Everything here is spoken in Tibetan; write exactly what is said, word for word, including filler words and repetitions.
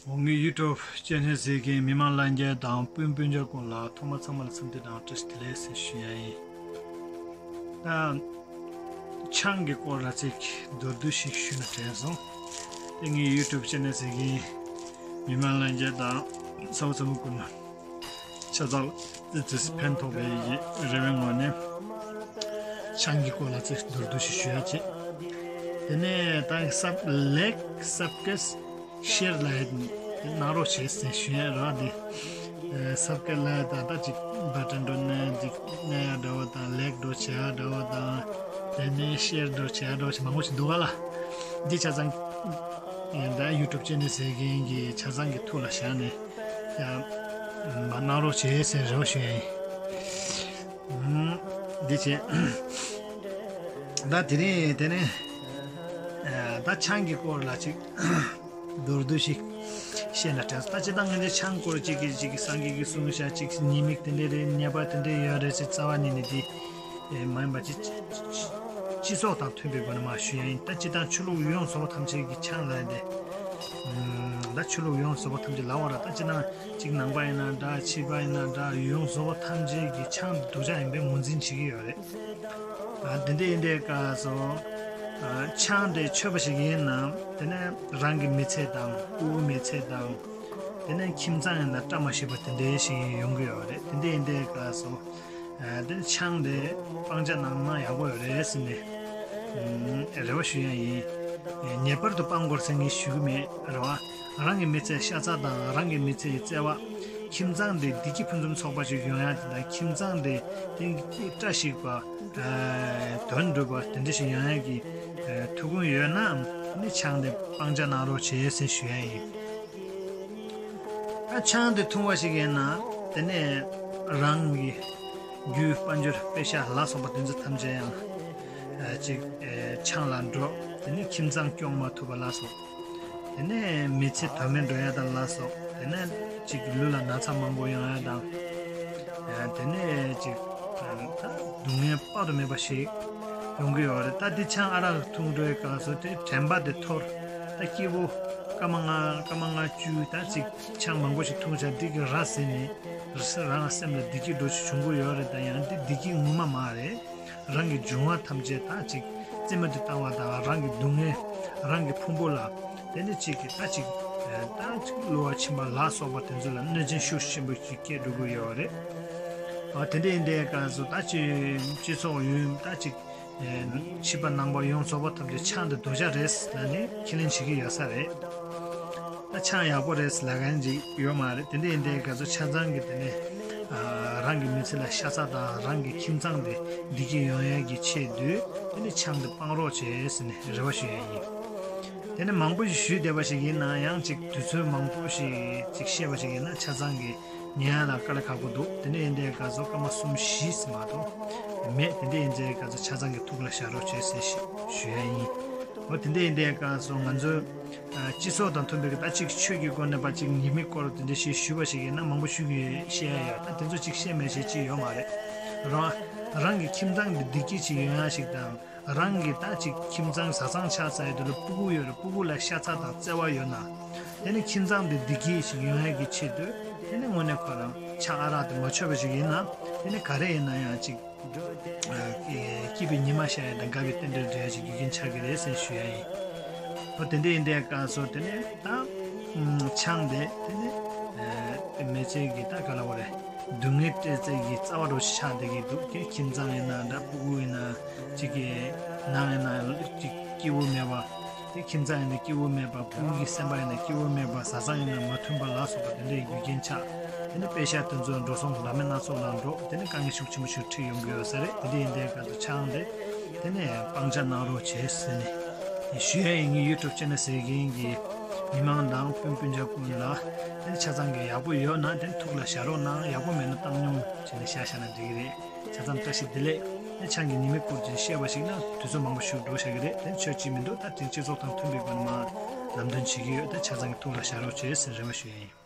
འོ། ངའི་ཡུ་ཊུབ་ཅེ་ནལ་གཟིགས་མཁན་མི་མང་ལྷན་རྒྱས་དང་སྤུན་སྤུན་མཆེད་ཀུན་ལ་ཐོག་མ་ཚང་མ་ལ་འཚམས་འདྲི་དང་བཀྲ་ཤིས་བདེ་ལེགས་ཟེར་ཞུ་ཡ་ཡིན། ད་ཆང་གི་སྐོར་ལ་ཅིག་མདོར་བསྡུས་ཤིག་ཞུས་ན་དྲན་སོང་། དེ་ངའི་ཡུ་ཊུབ་ཅེ་ནལ་གཟིགས་མཁན་མི་མང་ལྷན་རྒྱས་དང་ཚ་བོ་ཚ་མོ་ཀུན་ལ། ཆ་ཚང་ཙི་ཙི་ཕན་ཐོགས་པའི་རེ་བའི་ངོས་ནས། ཆང་གི་སྐོར་ལ་ཙི་མདོར་བསྡུས་ཤིག་ཞུ་ཡ་བྱེད། དེ་ནས་ད་སབ་ལེག་སབ་ཀེས་ཤེར་ལ་ཡ་གནང་རོགས་བྱེད་ཟེར་ཞུ་ཡ་ར་དེ། སབ་ཀེས་ལ་ཡ་ད་ད་ཅིག་བ་ཊན་འགྲོ་ནས་ཅིག་གནོན་ཡ་འདྲ་བོ་དང་ལེག་འགྲོ་བྱེད་ཡ་འདྲ་བོ་དང་། དེ་ནས་ཤེར་འགྲོ་བྱེད་ཡ་འདྲ་བོ་ཞིག་མང་པོ་ཞིག་འདུག་ག་ལ། འདི་ཆ་ཚང་ད་ཡུ་ཊུབ་ཅེ་ནལ་གཟིགས་མཁན་གྱི་ཆ་ཚང་གི་ཐུགས་ལ་བཞག་ནས། ཡང་མ་གནང་རོགས་བྱེད་ཟེར་རོགས་ཞུ་ཡ་ཡིན། ཨུམ། འདི་བྱས། ད་དེ་རིང་དེ་ནས་ད་ཆང་གི་སྐོར་ལ་ཅིག་མདོར་བསྡུས་ཤིག་བཤད་ན་དྲན་སོང་། ད་སྤྱིར་བཏང་ང་ཚོའི་ཆང་སྐོར་ཅིག་གིས་ཅིག་གིས་སངས་རྒྱས་ཀྱིས་གསུངས་བཞག་ཅིག་ཉེས་དམིགས་དེ་འདྲས་རེད། ཉེས་པ་དེ་འདྲས་ཡོད་རེད་ཟེར་རྩ་བ་ཉིད་ནས་འདི་མ་ཡིན་པ་ཅིག་སྤྱི་ཚོགས་དང་མཐུན་པའི་སྒོ་ནས་མར་ཞུ་ཡ་ཡིན། ད་སྤྱིར་བཏང་ཆོས་ལུགས་ཡོངས་རྫོགས་པ་ཐམས་ཅད་ཀྱིས་ཆང་ལབ་ཡ་དེ། ཨུམ། ད་ཆོས་ལུགས་ཡོངས་རྫོགས་པ་ཐམས་ཅད་ལབ་པ་ར། ད་སྤྱིར་བཏང་ཅིག་ནང་པ་ཡིན་ན་འདྲ། ཕྱི་པ་ཡིན་ན་འདྲ། ཡོངས་རྫོགས་པ་ཐམས་ཅད་ཀྱིས་ཆང་སྡུག་ཅག་ཡིན་པའི་ངོས་འཛིན་བྱེད་ཀྱི་ཡོད་རེད། ཨ། དེ་འདྲ་ཡིན་དུས་སྐབས་སུ། ཨ། ཆང་དེ་མཆོད་པ་ཞིག་ཡིན་ན། དེ་ནས་རང་གི་མི་ཚེ་དང་། སྤུ་གུ་མི་ཚེ་དང་། དེ་ནས་ཁྱིམ་ཚང་ཡིན་ན་བཀྲ་མ་ཤིས་པ་དེ་འདྲ་ཞིག་ཡོང་གི་ཡོད་རེད། དེ་འདྲ་ཡིན་དུས་སྐབས་སུ། ཨ། དེ་ཆང་དེ་སྤང་བྱ་གནང་ན་ཡག་པོ་ཡོད་རེད་ཟེར་ནས། ཨུམ། རེ་བ་ཞུ་ཡ་ཡིན། ངེས་པར་དུ་སྤང་དགོས་ཟེར་ངས་ཞུ་གི་མེད་རེད་བ། རང་གི་མི་ཚེ་ཤ་ཚ་དང་། རང་གི་མི་ཚེ་ཡི་བརྩེ་བ། ཁྱིམ་ཚང་དེ་བདེ་སྐྱིད་ཕུན་སུམ་ཚོགས་པ་ཞིག་ཡོང་ཡ་དེ་དང་། ཁྱིམ་ཚང་དེ་དེ་བཀྲ་ཤིས་པ། ཨ། དོན་འགྲུབ་པ་དེ་འདྲ་ཞིག་ཡོང་ཡ་གི། ཨ། ཐུགས་ཁུར་ཡོད་ན་ནི་ཆང་དེ་སྤང་བྱ་གནང་རོགས་བྱེད་ཟེར་ཞུ་ཡ་ཡིན། ད་ཆང་དེ་འཐུང་བ་ཞིག་ཡིན་ན། དེ་ནས་རང་གི་རྒྱུ་དཔལ་འབྱོར་པེ་ཤ་ལ་སོགས་པ་དེ་ཚོ་ཐམས་ཅད་ཡང་ཅིག་ཆང་ལ་འགྲོ། དེ་ནས་ཁྱིམ་ཚང་སྐྱོང་མ་ཐུབ་པ་ལ་སོགས། དེ་ནས་མི་ཚེ་དོན་མེད་འགྲོ་ཡ་དང་ལ་སོགས། དེ་ནས་ཅིག་ལུས་ལ་ན་ཚ་མང་པོ་ཡོང་ཡ་དང་། དེ་ནས་ཅིག་ད་སྡུག་བསྔལ་དཔག་ཏུ་མེད་པ་ཞིག་ཡོང་གི་ཡོད་རེད། ད་འདི་ཆང་ཨ་རག་འཐུང་འགྲོ་བའི་སྐབས་སུ་དེ་དྲན་པ་དེ་འཐོར། ད་སྐྱེས་བུ་སྐར་མ་ལྔ། སྐར་མ་ལྔ་བཅུ་ད་ཅིག་ཆང་མང་པོ་ཞིག་འཐུང་བྱས་འདི་གི་ར་ཟིན་ནས་རང་སེམས་ལ་བདེ་སྐྱིད་འདྲ་ཞིག་འབྱུང་གི་ཡོད་རེད། ད་ཡང་འདི་བདེ་སྐྱིད་ངོ་མ་མ་རེད། རང་གི་འབྱུང་བ་ཐམས་ཅད་ད་ཅིག་རྩེད་མོ་དེ་བཏང་བ་དང་། རང་གི་སྡུག་བསྔལ། རང་གི་ཕུང་པོ་ལ། དེ་ནས་ཅིག་གིས་ད་ཅིག་ད་ཅིག་གློ་བ་ཆེན་པོ་ལ་སོགས་པ་དེ་ཚོ་ལ་གནོད་སྦྱིན་ཤུགས་ཆེན་པོ་ཞིག་སྐྱེས་འགྲོ་གི་ཡོད་རེད། ཨ། དེ་འདྲ་ཡིན་དུས་སྐབས་སུ་ད་ཅིག་སྤྱི་ཚོགས་ཡུན་ད་ཅིག་ཕྱི་པ་ནང་པ་ཡོངས་རྫོགས་པ་ཐམས་ཅད་ཆང་དེ་སྡུག་ཅག་རེད་ལབ་ནས་ཁས་ལེན་བྱེད་ཀྱི་ཡོད་ས་རེད། ད་ཆང་ཡག་པོ་རེད་ལབ་མཁན་ཅིག་ཡོད་མ་རེད། དེ་འདྲ་ཡིན་དུས་སྐབས་སུ་ཆ་ཚང་གི་དེ་ནས། ཨ། རང་གི་མི་ཚེ་ལ་ཤ་ཚ་དང་། རང་གི་ཁྱིམ་ཚང་དེ་བདེ་སྐྱིད་ཡོང་ཡས་ཀྱི་ཆེད་དུ་དེ་ནས་ཆང་དེ་སྤང་རོགས་བྱེད་ཟེར་ནས་རེ་བ་ཞུ་ཡས་ཡིན། དེ་ནས་མང་པོ་ཞིག་ཞུས་བསྡད་པ་ཞིག་ཡིན་ན་ཡང་ཅིག་དུས་ཚོད་མང་པོ་ཞིག་ཅིག་བཤད་པ་ཞིག་ཡིན་ན་ཆ་ཚང་གི་ཉན་ཡ་ལ་དཀའ་ལས་ཁག་པོ་འདུག་དེ་འདྲ་ཡིན་དུས་སྐབས་སུ་སྐར་མ་གསུམ་བཞི་ཙམ་མ་གཏོགས་མེད། དེ་འདྲ་ཡིན་དུས་སྐབས་སུ་ཆ་ཚང་གི་ཐུགས་ལ་བཞག་རོགས་བྱེད་ཟེར་ཞུ་ཡ་ཡིན། འོ། དེ་འདྲ་ཡིན་དུས་སྐབས་སུ་ང་ཚོའི་སྤྱི་ཚོགས་དང་མཐུན་པའི་ད་ཅིག་ཆོས་ཀྱི་སྒོ་ནས་པ་ཅིག་ཉེས་དམིགས་སྐོར་དེ་འདྲ་ཞིག་ཞུས་པ་ཞིག་ཡིན་ན་མང་པོ་ཞུ་གི་བཤད་ཡ་ཡོད། ད་དེ་ཚོ་ཅིག་བཤད་མེད་བཤད་ཅིག་ཡོད་མ་རེད། རང་རང་གི་ཁྱིམ་ཚང་འདི་བདེ་སྐྱིད་ཅིག་ཡོང་ཡ་ཞིག་དང་། རང་གི་ད་ཅིག་ཁྱིམ་ཚང་བཟའ་ཚང་ཆགས་ཚར་ཡོད་དུས་ལ་སྤུ་གུ་ཡོད་རེད། སྤུ་གུ་ལ་ཤ་ཚ་དང་བརྩེ་བ་ཡོད་ན། དེ་ནི་ཁྱིམ་ཚང་འདི་བདེ་སྐྱིད་ཞིག་ཡོང་ཡ་གི་ཆེད་དུ་དེ་ནི་དངོས་གནས་ཁོ་རང་ཆང་ཨ་རག་དེ་མ་མཆོད་པ་ཞིག་ཡིན་ན་དེ་ནི་ག་རེ་ཡིན་ན་ཡང་ཅིག་སྐྱིད་པའི་ཉི་མ་ཤར་ཡ་དང་དགའ་བའི་རྟེན་འབྲེལ་འགྲོ་ཡ་ཞིག་རྒྱུ་རྐྱེན་ཆགས་ཀྱི་རེད་ཟེར་ཞུ་ཡ་ཡིན། འོ། དེ་འདྲ་ཡིན་དུས་སྐབས་སུ་དེ་ནས་ད་ཆང་དེ་དེ་ནས་མི་ཚེ་གི་ད་ག་ལབ་དགོས་རེད། སྡུག་བསྔལ་སྤྲད་ཚད་ཀྱི་རྩ་བ་འདྲ་ཞིག་ཆགས་བསྡད་ཀྱི་འདུག་དེ་ཁྱིམ་ཚང་ཡིན་ན་འདྲ། སྤུ་གུ་ཡིན་ན་ཅིག་གི་ནང་ཡིན་ན་ཅིག་སྐྱིད་པོ་མེད་པ། དེ་ཁྱིམ་ཚང་ཡིན་ན་སྐྱིད་པོ་མེད་པ། སྤུ་གུ་གི་སེམས་པ་ཡིན་ན་སྐྱིད་པོ་མེད་པ། བཟའ་ཚང་ཡིན་ན་མ་མཐུན་པ་ལ་སོགས་པ་དེ་འདྲའི་རྒྱུ་རྐྱེན་ཆགས། དེ་ནས་པེ་ཤ་དེ་ཚོ་འགྲོ་སོང་ལམ་མེ་སྣ་ཚོགས་ལ་འགྲོ། དེ་ནས་དཀའ་ངལ་ཤུགས་ཆེན་པོ་ཞིག་འཕྲད་ཡོང་གི་ཡོད་ས་རེད། དེ་འདྲ་ཡིན་དུས་སྐབས་སུ་ཆང་དེ་དེ་ནས་སྤང་བྱ་གནང་རོགས་བྱེད་ཟེར་ནས་ཞུ་ཡ་ཡིན། ངའི་ཡུ་ཊུབ་ཅེ་ནལ་གཟིགས་མཁན་གྱི་མི་མང་དང་སྤུན་སྤུན་ཆ་ཀུན་ལ་དེ་ནས་ཆ་ཚང་གི་ཡག་པོ་ཡོད་ན་དེ་ནས་ཐུགས་ལ་བཞག་རོགས་གནང་། ཡག་པོ་མེད་ན་བཏང་སྙོམས་བྱས་ནས་བཞག་བཞག་ན་འགྲིག་གི་རེད། ཆ་ཚང་བཀྲ་ཤིས་བདེ་ལེགས། དེ་ཆང་གི་ཉེས་དམིགས་སྐོར་ཅིག་བཤད་པ་ཞིག་ན་དུས་ཚོད་མང་པོ་ཞིག་འགྲོ་བཞག་གི་རེད། དེ་ནས་ཆོས་ཅིག་མི་འདུག་ད་དེ་སྤྱི་ཚོགས་དང་མཐུན་པའི་སྒོ་ནས་མར་ལམ་སྟོན་བྱེད་ཀྱི་ཡོད། དེ་ཆ་ཚང་གི་ཐུགས་ལ་བཞག་རོགས་བྱེད་ཟེར་རེ་བ་ཞུ་ཡ་ཡིན།